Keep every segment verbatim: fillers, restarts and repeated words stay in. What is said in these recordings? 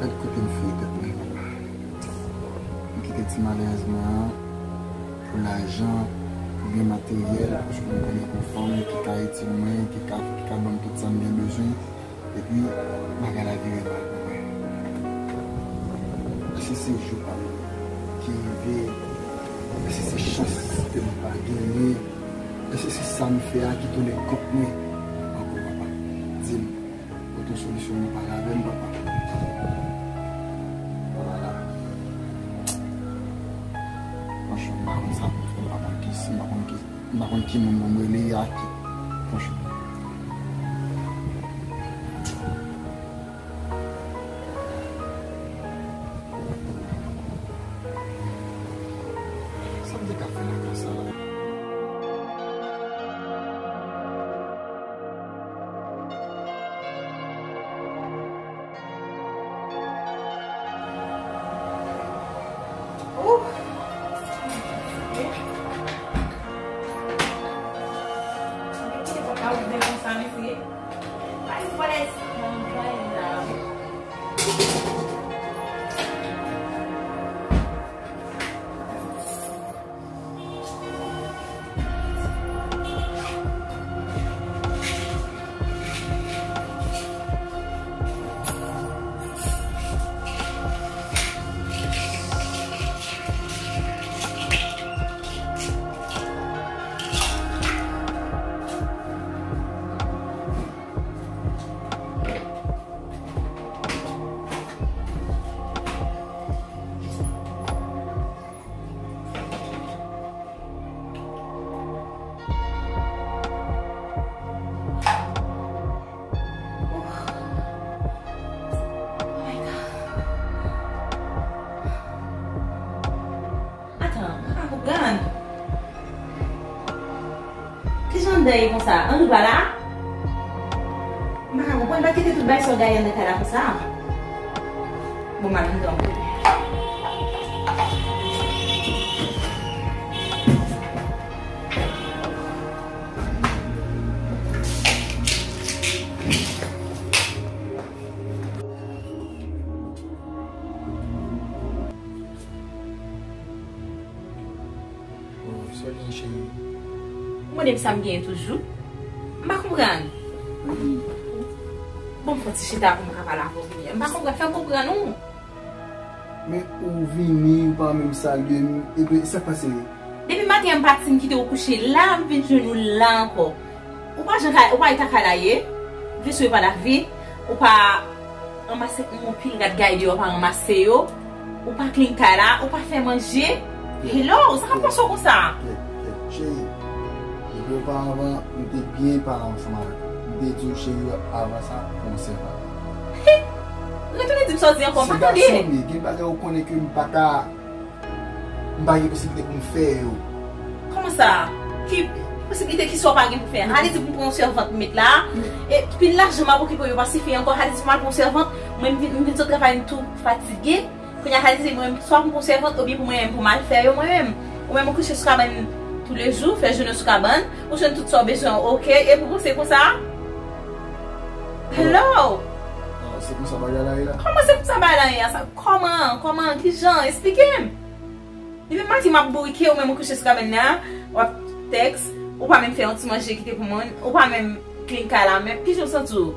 Gad kote m fouye tèt mwen, papa. M kite ti malèz mwen an pou lajan, pou byen materyèl, paske m konnen gon fanm ki ka itil mwen, ki ka, ki ka ban m tout sa m gen bezwen. Epi, bagay la vire mal pou mwen. Èske se jou pa m ki rive? Èske se chans ke m pa genyen? Èske se sa m fè a ki tounen kont mwen ankò, papa? Di m, pote yon solisyon, nou pale avè m, papa. Papa la. Franchman, m pa konn sa pou m fè, m pa konn ki, m pa konn ki, m pa konn ki moun pou m rele a ki. Franchman. Sa m te ka fè nan ka sa la? Ouh! Mwen kite pòt la ouvè konsa, mesye. Ay, vòlè, nan kay la. Atan, m pa konprann. Kijan anndan ye konsa? Andrew pa la? M pa ka konprann, pa kite tout bagay sa w gaye anndan kay la konsa. Bon, m al anndan. Bon, sa w gen, cheri? Ou mande m sa m genyen toujou? M pa konprann. Bon, m fè yon ti chita pou m ka pale avè w kounye a. M pa konprann, fè m konprann ou. Men ou vini, ou pa menm salye m. Ebyen, sa k pase? Depi maten an m pati, m kite w kouche la, m vin jwenn ou la ankò. Ou pa jan kay, ou pa eta kay la ye. Veso yo pa lave. Ou pa ranmase yon pil rad kay deyò, ou pa ranmase yo. Ou pa clean kay la, ou pa fè manje. Hello, sa k ap pase w konsa? Kèt, kèt, cheri. Depi oparavan, m te byen pale ansanm avèk ou. M te di w, cheri, avan sa, pou yon sèvant. Hi! Retounen di m sa w di ankò, m pa tande. Se gason m ye, gen bagay ou konnen ke m pa ka M pa gen posiblite pou m fè yo. Kòman sa? Ki posiblite ki sa w pa gen pou fè? Sa vle di pou m pran yon sèvant m met la? E pil lajan m ap okipe w yo pa sifi ankò. Sa vle di pou m al pran yon sèvant? Mwen, m vin, m vin sot travay, m tou fatige. Kounye a, sa vle di mwen, swa pou m pran yon sèvant, oubyen pou mwen menm, pou m al fè yo mwen menm. Ou menm, ou kouche sou kabann toulejou, fè jounen w sou kabann, ou jwenn tout sa w bezwen, oke, epi w panse konsa? Hello! Ah, se konsa bagay la ye la? Kòman se konsa bagay la ye a? Sa, kòman? Kòman? Kijan? Esplike m! Depi maten m ap bourike, ou menm ou kouche sou kabann nan, w ap tèks, ou pa menm fè yon ti manje kite pou moun, ou pa menm clean kay la menm, kijan w santi w?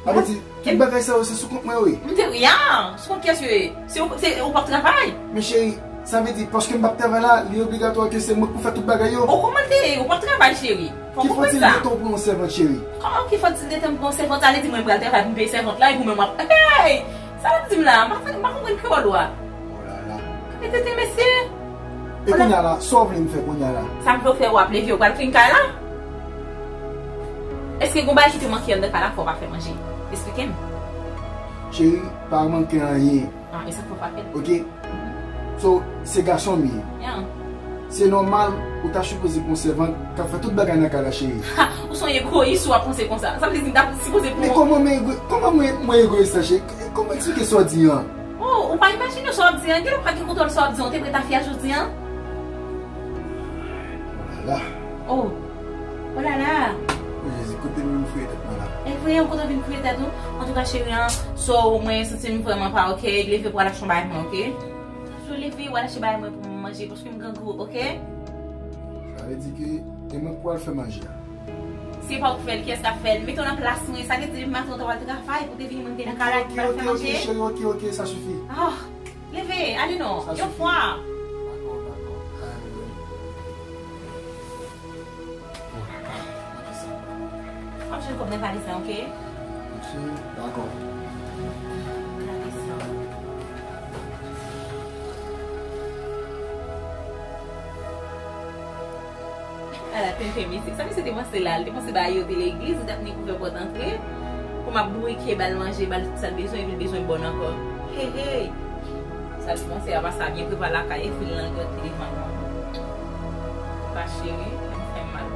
Sa vle di, tout bagay sa yo se sou kont mwen yo ye? M te, ya, sou kont kiyès yo ye? Se ou, se ou p ap travay? Men cheri, sa vle di, paske m p ap travay la, li obligatwa ke se mwen k pou fè tout bagay yo? O, kòman l te ye? Ou p ap travay, cheri. Fò w konprann sa. Ki fòt si l te tan pou yon sèvant, cheri? Kòman ki fòt si l te tan pou yon sèvant? Sa vle di mwen m pral travay pou m peye sèvant la, epi ou menm w ap, hey! Sa w ap di m la? M pa, m pa konprann kreyòl ou a. Oh la la. Gade tete mesye. E kounye a la, sa w vle m fè kounye a la? Sa m vle w fè, w ap leve, w pral clean kay la? Èske gon bagay ki te manke anndan kay la, fò w pa fè manje? Esplike m. Cheri, pa manke anyen. Ah, e sa k fè w frape l? Oke? So, se gason m ye. Ya. Se nòmal, ou ta sipoze pran yon sèvant k ap fè tout bagay nan kay la, cheri. Ha! Ou se yon egoyis, ou ap panse konsa. Sa vle di m ta sipoze pran. Men kòman mwen ego-, kòman mwen, mwen egoyis la, cheri? Kòman eksplike sa w di an? Oh, ou pa imajine sa w ap di an. Genlè ou pa gen kontwòl sa w ap di an. Ou te prè ta fi a jodi an? Oh la la. Oh. Oh la la. Oh, Jezi, kote m vin fouye tèt mwen la? Leve, m kontan vin kouye tèt ou. Antouka, cheri an, so mwen santi m vrèman pa oke. Leve pou al achte yon bagay mwen, oke? So leve, w al achte bagay mwen pou m manje, paske m grangou, oke? Sa vle di ke e mwen k pral fè manje a. Se pa ou k fè l, kiyès k ap fè l? Mete w nan plas mwen, sa vle di depi maten ou ta pral travay, pou te vini mwen te nan kay la, pou m pral fè manje. Ok, ok, ok, cheri, ok, ok, sa sifi. Ah, leve, ale non, yon fwa. Dakò, dakò. Ay, ay, ay. Oh la la, gade sa. W ap jwenn kòb nan valiz la, oke? Ok, dakò. Gade sa. Ala tenten mesye. Sa mesye te panse la? Li te panse bagay yo te legliz, li t ap vin ouvè pòt antre. Pou m ap bourike, ba l manje, ba l tout sa l bezwen, epi l bezwen bòn ankò. Hey, hey! Sa l panse a pa sa, byen prepare lakay, e fil nan gòt li devan mwen. Pa cheri, fè m fè m mal.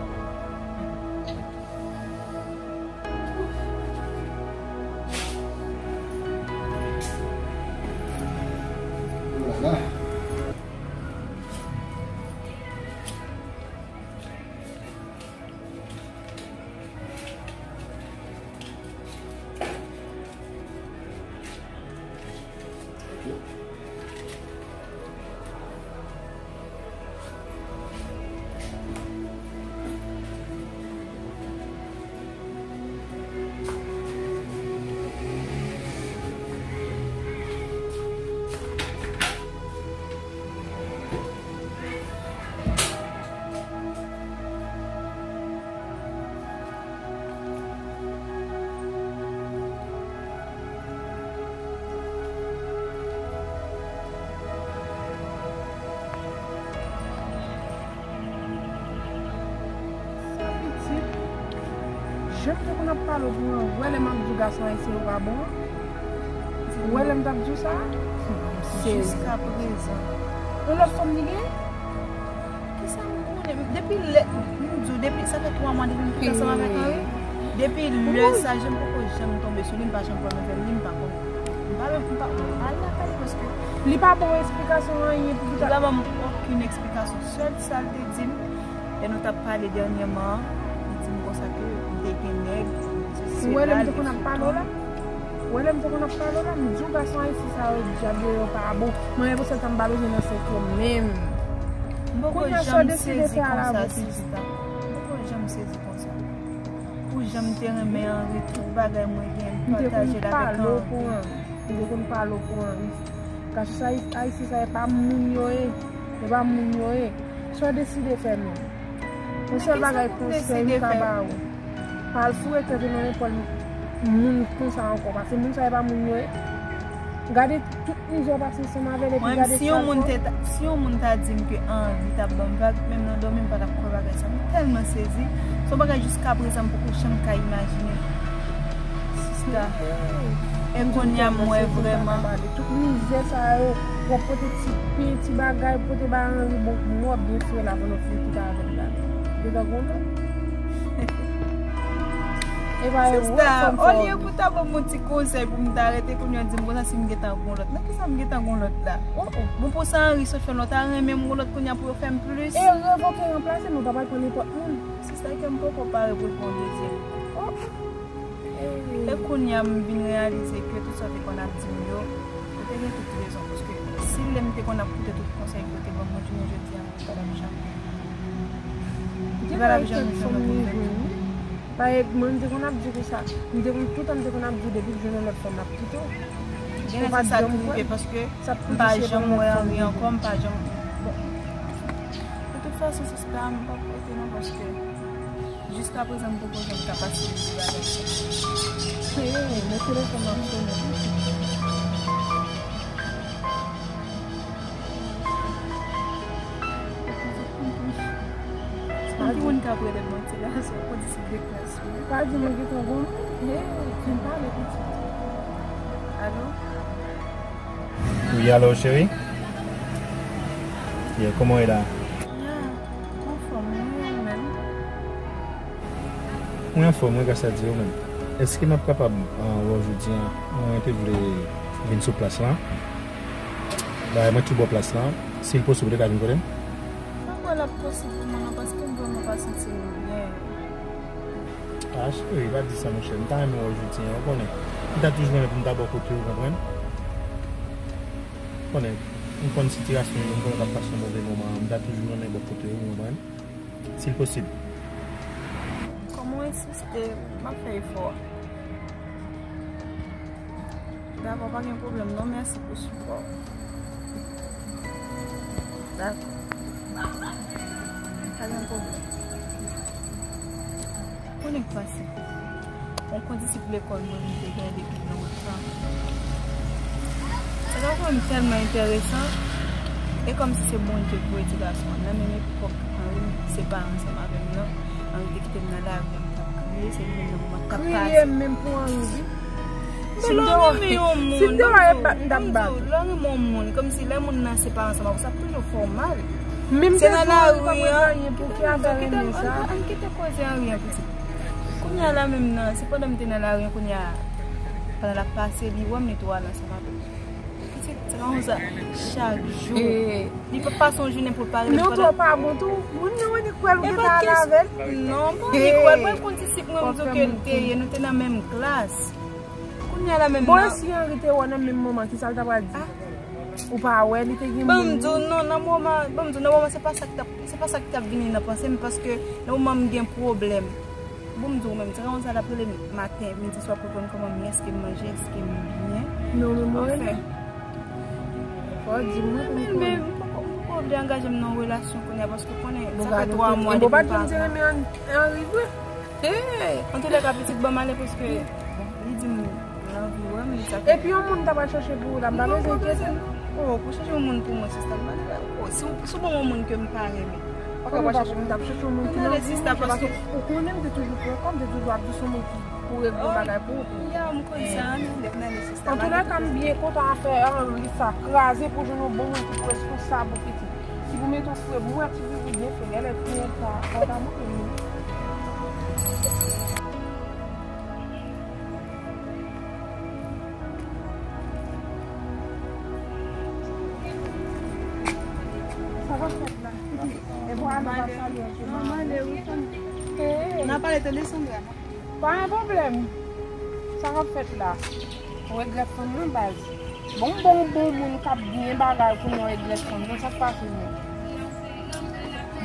Oh la la. Sa pitit. Jan m te konn ap pale w pou mwen, w wè lè m ap di w gason ayisyen yo pa bon an? Ou wè lè m t ap di w sa? Jiskaprezan. Yon lòt fanm li gen? Kisa m konnen? Depi lè, m di w, depi, sa fè twa mwa depi m kite ansanm avèk Henry. Depi lè sa, je m poko janm tonbe sou li, m pa janm pran nouvèl li, m pa konn. M pa menm, m pa, m pa al lakay li paske li pa ba w esplikasyon anyen pou ki ta. Li pa ban m okenn esplikasyon. Sèl sa l te di m, lè nou t ap pale dènyèman an, li di m konsa ke m te gen nèg, sesi sela, li fè tan. Ou wè lè m te konn ap pale w la? Ou wè lè m te konn ap pale w la, m di w gason ayisyen sa yo dyab yo, yo pa bon. Mwen menm pou sèl tan m pa bezwen nan sèk yo menm. M poko janm sezi konsa, sista. M poko janm sezi konsa. Pou jan m te renmen Henry, tout bagay mwen gen, m pataje l avèk Henry. M te konn pale w pou Henry. Gason ayisyen sa, e pa moun yo ye. E pa moun yo ye. Sa w deside fè menm. Yon sèl bagay konsèy m ka ba ou. Pa al foure tèt ou nan nenpòt moun konsa ankò, paske moun sa yo pa moun yo ye. Gade tout mizè w pase ansanm avè l, epi gade sa l fè w. Mwen menm, si yon moun te ta, si yon moun ta di m ke Henry t ap ban m vag, menm nan dòmi, m pa t ap kwè bagay sa. M tèlman sezi. Se yon bagay jiskaprezan m poko janm ka imajine. Sista. E kounye a m wè vrèman. Tout mizè sa yo, w ap pote ti pen, ti bagay, pote ba Henry, bon, nou ap byen fè la pandan w fin kite avè l la. Gentan gon lòt. E pa e wòl fanm sa w ye. Olye pou ta ban m yon ti konsèy pou m ta rete, kounye a w di m konsa si m gentan gon lòt. Nan kisa m gentan gon lòt la? Oh, oh. Bon, pou sa Henry sot fè m la, w ta renmen m gon lòt kounye a pou yo fè m plis? E revoke, ranplase, men w pa pral pran nenpòt moun. Sista, ke m poko pare pou l pran dezyèm. Oh, oh. E kounye a m vin reyalize ke tout sa w te konn ap di m yo, ou te gen tout rezon. Paske si lè m te konn ap koute tout konsèy ke w te ban m, mwen jounen jodi a, mwen pa t ap janm, mwen pa t ap janm jwenn lòt moun. Paske mwen m te konn ap di konsa, m te konn, tout tan m te konn ap di depi l jwenn yon lòt fanm l ap kite w. Genlè se sa k rive, paske m pa janm wè Henry ankò, m pa janm, bon. De tout fason, sista, m p ap rete non, paske jiskaprezan m poko janm ka pase de bagay sa. Hey, men telefòn nan sonnen. Ki moun k ap rele m manti la, se yon kondisip de klas wi. Pa di mwen gentan gon moun. Hey, fin pale pitit. Alo? Wi, alo, cheri? Yeah, kòman w ye la? Yeah, m anfòm, wi, ou menm? Mwen anfòm, wi, gras a Dye, ou menm? Èske m ap kapab, ah, wè w jodi a? Mwen te vle vin sou plas la. Bay mwen tout bò plas la. Si l posib, ou te ka vin kote m? Mwen kwè l ap posib pou mwen non, paske m vrèman pa santi m byen. Ach, e, pa di sa, monchè. M ta renmen wè w jodi a, ou konnen. M ta toujou renmen pou m ta bò kote w, ou konprann? Ou konnen, m konn sitiyasyon yo, m konnen w ap pase yon move moman, m ta toujou renmen bò kote w, ou konprann? Si l posib. Kòm ou ensiste, m ap fè efò a. Dakò, pa gen pwoblèm non, mèsi pou sipò w. Dakò. Pa gen pwoblèm. Konnen k pase. Yon kondisip lekòl mwen, m te gen depi lontan. Sa ta fè m tèlman enteresan. E kòmsi se Bondye k voye ti gason an nan menm epòk Henry separe ansanm avè m nan. Henry te kite m nan lari an, m t ap kriye, se li menm nan moman k t ap pase. Kriye menm pou Henry, wi. Men lè w renmen yon moun, si m te wè bat, m t ap bat ou. Lè w renmen yon moun, kòmsi lè moun nan separe ansanm avè w, sa ap toujou fè w mal. Se nan lari an, kite m, ann kite koze Henry an, pitit. Kounye a la menm nan, se pandan m te nan lari an kounye a, pandan l ap pase, li wè m, li tou al ansanm avè m. Pitit, se pa konsa, chak jou. Li pa pase yon jounen pou l pa rele m. Non, tou pa bon tou. Moun nan wè li kwè l, ou gentan al avè l. Non, pa li kwè l, mwen konn ti sik mwen, m di w ke l te ye, nou te nan menm klas. Kounye a la menm nan. Bon, e si Henry te wè w nan menm moman, kisa l ta pral di? Ou pa wè li te gen moun? Ban m di w non, nan moman, ban m di w nan moman, se pa sa k t ap, se pa sa k t ap vini nan panse m, paske nan moman m gen pwoblèm. Bon, m di w menm, ti gason sa l ap rele m maten, midi, swa pou l konn kòman m ye, èske m manje, èske m byen. Non, men mwen, anfen. Fò w di m, wi, pou m konnen. Men, men, m poko, m poko vle angaje m nan yon relasyon kounye a, paske w konnen, sa fè twa mwa depi m pa. Bon, pa di m te renmen Henry vre. Antoulèka, pitit, ban m ale, paske li di m l anvi wè m, li sa fè. Epi yon moun ta pral chèche pou ou la, m pa bezwen enkyete m. Oh, pou chèche yon moun pou mwen, sista, m pa bezwen. Oh, si w, si w ban m yon moun ke m pa renmen. Kòman w ap chèche moun? M t ap chèche yon moun ki nan vi w, paske ou konnen m te toujou pran kò m, m te toujou ap di se yon moun ki pou regle yon bagay pou ou. Ya, m konn sa, men lè m ale, sista, m ale. Antoulèka, m byen kontan afè Henry sa kraze pou jwenn yon bon moun ki pou responsab ou, pitit. Ki pou mete w frè, m wè ti vivi byen fè, lè lè ti nèg sa, fò w ta montre m li. Sa k ap fèt la? E vwala, nou pa salye ansanm. N a pale tande Sandra. Pa gen pwoblèm. Sa k ap fèt la? Ou regrèt fanm nan, baz. Bon, bon, bon moun k ap byen bagay kounye a, ou regrèt fanm nan, sa k pase menm?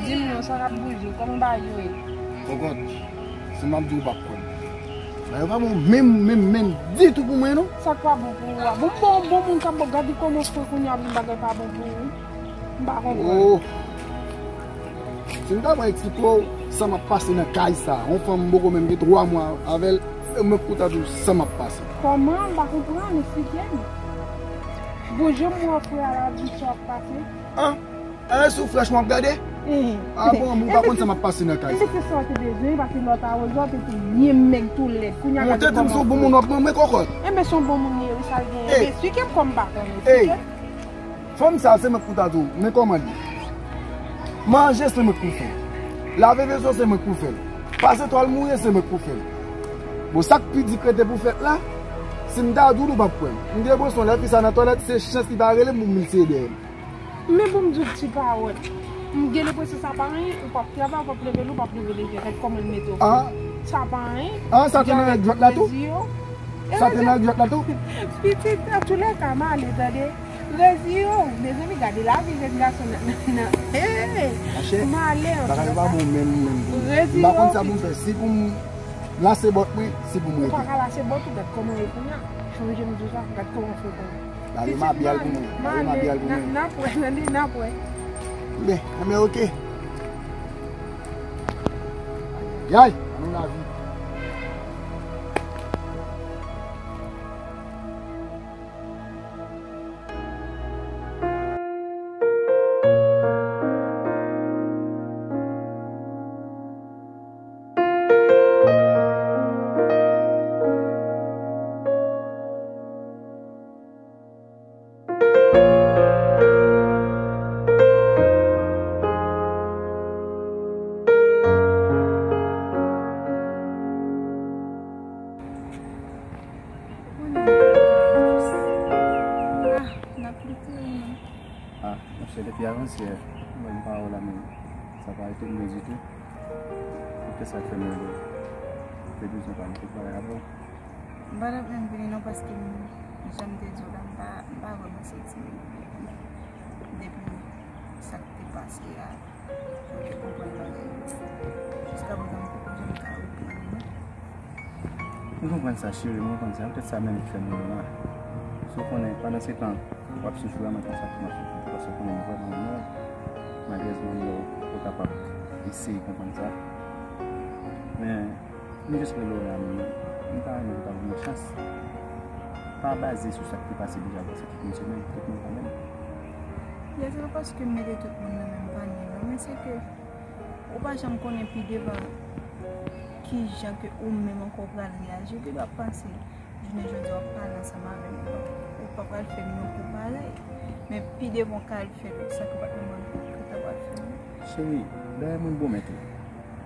Di m non, sa k ap bouje, kòman bagay yo ye? Konkòt, si m ap di w, ou p ap kwè m. Bagay yo pa bon menm, menm, menm ditou pou mwen, non. Sa k pa bon pou ou a? Bon, bon, bon moun k ap bon, gade kòman w fè kounye a, bagay pa bon pou ou. M pa konprann. Oh. Si m ta pral eksplike w sa m ap pase nan kay sa, yon fanm m poko menm gen twa mwa avè l, e mwen k pou ta di w sa m ap pase. Kòman? M pa konprann, eksplike m. Bon, jan m wè w frè a la di sa w ap pase. Ah, e sou frèch mwen w ap gade? Eh. Ah bon, m pa konn sa m ap pase nan kay sa. Enben se sa w te bezwen, paske lè w ta wè w te byen mèg tou lèd. Kounye a gade kòman w fè. Ou te di m se yon bon moun w ap ban mwen kòkòt. Enben se yon bon moun li ye, wi, sa l genyen. Enben eksplike m kòm m pa konnen, eksplike m. Fanm sa, se mwen k pou ta di w, men kòman l ye. Manje, se mwen k pou fè l. Lave veso, se mwen k pou fè l. Pase twal mouye, se mwen k pou fè l. Bon, sa k pi di k rete pou fèt la, si m ta di w, ou p ap kwè m. M te bwè swen lè fi sa nan twalèt, se chans li pa rele m pou m vin seye dèyè l. Men bon, m di w ti pawòl. M gen lenpresyon sa pa anyen, ou p ap travay, ou p ap leve l, ou p ap leve leje, gad kòman l mete w. Ah. Sa pa anyen. Ah, sa te nan règ jwèt la tou? Sa te nan règ jwèt la tou? Pitit, antoulèka, m ale, tande. Rezi yo, mezanmi, gade lavi jèn gason nan, nan, nan. Hey! Machè, bagay yo pa bon menm, menm pou mwen. M pa konn sa pou m fè. Si pou m lase bòt mwen, si pou m rete. Ou pa ka lase bòt ou, gad kòman w ye kounye a. Chonje m di w sa, gad kòman w fè kounye a. Lave mabyal pou mwen, lave mabyal pou mwen. N ap wè, tande, n ap wè. Enben, enben, oke. Ayayay, annou lavi. Ah, monchè, depi avansyè, mwen pa wè w la menm. Sa pa etone mwen ditou. Poukisa k fè m rele w? Te bezwen pale kèk bagay avè w. M pa t ap menm vini non, paske m, jan m te di w la, m pa, m pa vrèman santi m byen depi sa k te pase a. Ou te konprann bagay yo. Jiskaprezan, m poko janm ka reprann mwen. M konprann sa, cheri, m konprann sa. Poutèt sa menm ki fè m vin la. Si w konnen, pandan se tan, w ap soufri, an menm tan sa tou m ap soufri. Paske w konnen m vrèman renmen w. Malerezman, m wè w, ou kapab eseye konprann sa. Men, m jis rele w la, men m ta renmen pou w ta ban mwen chans. Pa baze sou sa k te pase deja, paske tout moun se menm, tout moun pa menm. Ya, se pa paske m mete tout moun nan menm panye, non, men se ke ou pa janm konnen pi devan ki jan ke ou menm ankò w pral reyaji. Ou te dwe panse, jounen jodi a, w ap pale ansanm avè m, ou pa pral fè m yon kou parèy. Men pi devan w ka al fè sa ke w pa t menm konn ke w ta pral fè. Cheri, dayè mwen pwomèt ou.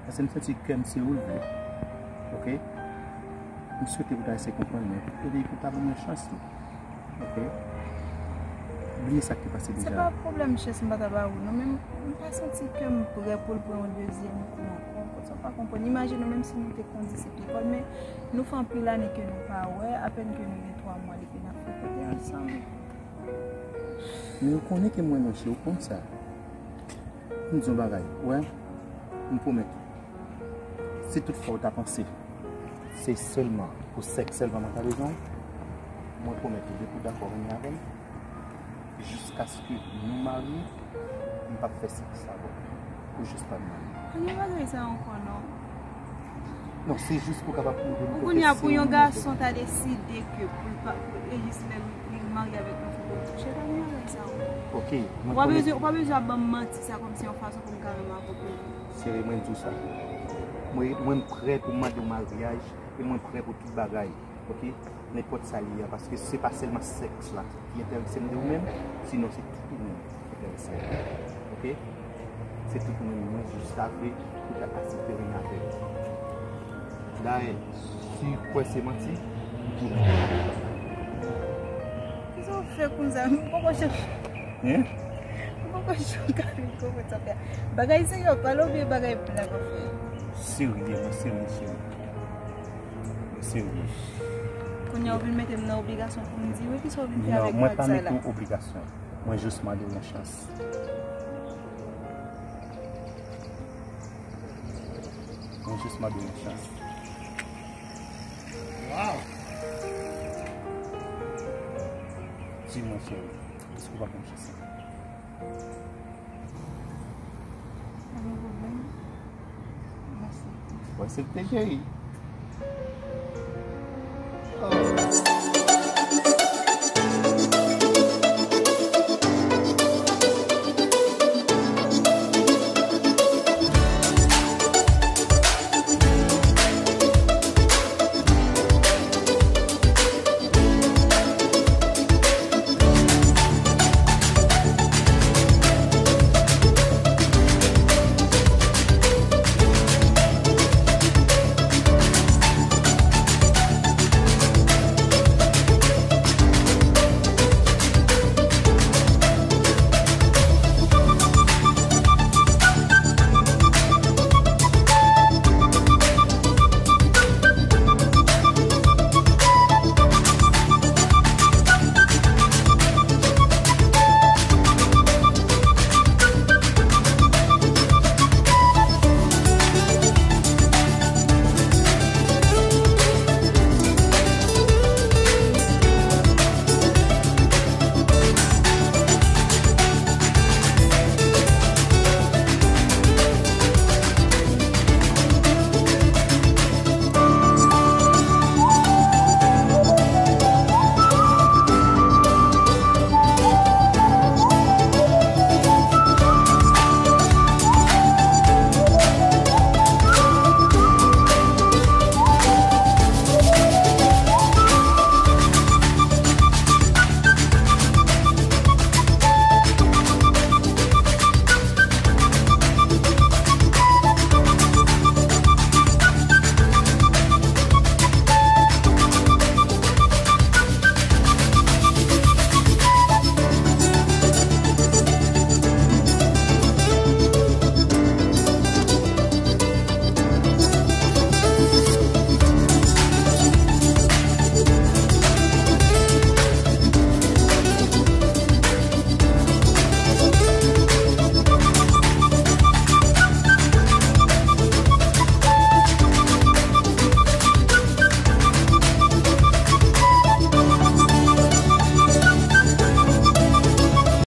Paske m santi kè m se ou l vle. Oke? M swete pou w ta eseye konprann mwen. Ede pou w ta ban mwen chans tou. Oke? Bliye sa k te pase deja. Se pa pwoblèm chans m pa ta ba ou non, men m, m pa santi kè m prè pou l pran yon dezyèm kou ankò. Kot sa w pa konprann? Imajine w, menm si nou te kondisip lekòl, men nou fè anpil ane ke nou pa wè, apèn ke nou gen twa mwa depi n ap frekante ansanm. Men ou konnen ke m renmen w, cheri, ou konn sa. M di yon bagay, ou wè, m pwomèt ou. Si toutfwa ou ta panse se sèlman pou sèks sèlman mwen ta bezwen w, mwen pwomèt ou, depi w dakò renmen avè m, jiskaske nou marye, m p ap fè sèks avè w. Ou jis pa n marye. Pa gen bagay sa ankò non. Non, se jis pou kapab pwouve m ke se ou mwen vle. Ou konnen pou yon gason ta deside ke pou l pa, pou e jis lè li marye avèk yon fi pou l kouche, pa gen bagay sa ankò. Ok, mwen konnen. Ou pa bezwen, ou pa bezwen ap ban m manti sa kòmsi yon fason pou m ka renmen avè w toujou. Cheri, mwen di w sa. Mwen, mwen prè pou mande w maryaj e mwen prè pou tout bagay. Ok? Nenpòt sa li ye a, paske se pa sèlman sèks la ki enterese m de ou menm, sinon se tout ou menm ki enterese m. Ok? Se tout ou menm, mwen jis ta vle pou ta asepte renmen avè m. Dayè, si w kwè se manti, m di w mèsi. Kisa w fè konsa? M poko chèche. Hein? M poko chèche gade kòman sa fè. Bagay serye w ap pale oubyen bagay blag w ap fè? Serye, mwen serye, cheri. Mwen serye. Kounye a w vin mete m nan obligasyon pou m di wi, kisa w vin fè avèk blag sa la? Non, mwen pa mete w obligasyon. Mwen jis mande w yon chans. Mwen jis mande w yon chans. Wow! Di mwen, cheri, èske w pa ban m chans sa? Pa gen pwoblèm. M aksepte. Ou aksepte, cheri?